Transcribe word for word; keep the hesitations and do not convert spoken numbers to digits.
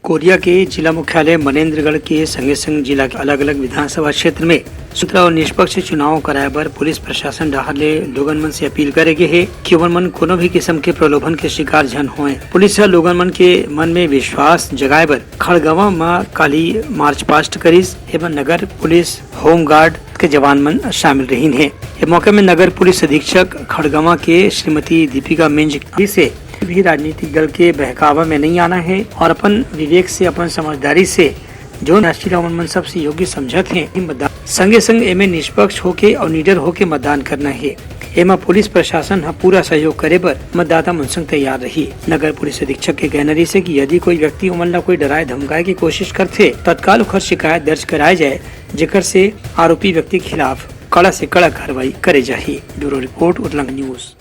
कोरिया के जिला मुख्यालय मनेंद्रगढ़ के संगे संग जिला के अलग-अलग विधानसभा क्षेत्र में सुथरा और निष्पक्ष चुनाव कराए बर पुलिस प्रशासन डहार ले लोगन मन से अपील करे गे हे कि ओमन मन कोनो भी किस्म के प्रलोभन के शिकार झन होएं। पुलिस ह लोगन मन के मन में विश्वास जगाए बर खड़गवां म काली मार्च पास्ट करिस। एमा नगर पुलिस, होमगार्ड के जवान मन शामिल रहिन हे। ए मौके में नगर पुलिस अधीक्षक खड़गवां के श्रीमती दीपिका मिंज से भी राजनीतिक दल के बहकावा में नहीं आना है और अपन विवेक से, अपन समझदारी से जो राष्ट्रीय लोगन मन सबसे योग्य समझत हे, मतदान संगे संग एमे निष्पक्ष होके और निडर होके मतदान करना है। एमा पुलिस प्रशासन ह पूरा सहयोग करे बर मतदाता मन संग तैयार रही। नगर पुलिस अधीक्षक के कहना रहिस हे कि यदि कोई व्यक्ति ओमन ला कोई डराए धमकाए की कोशिश करथे, तत्काल ओखर शिकायत दर्ज कराए जाए, जेकर से आरोपी व्यक्ति के खिलाफ कड़ा से कड़ा कार्रवाई करे जाही। Bureau report, Utlang news.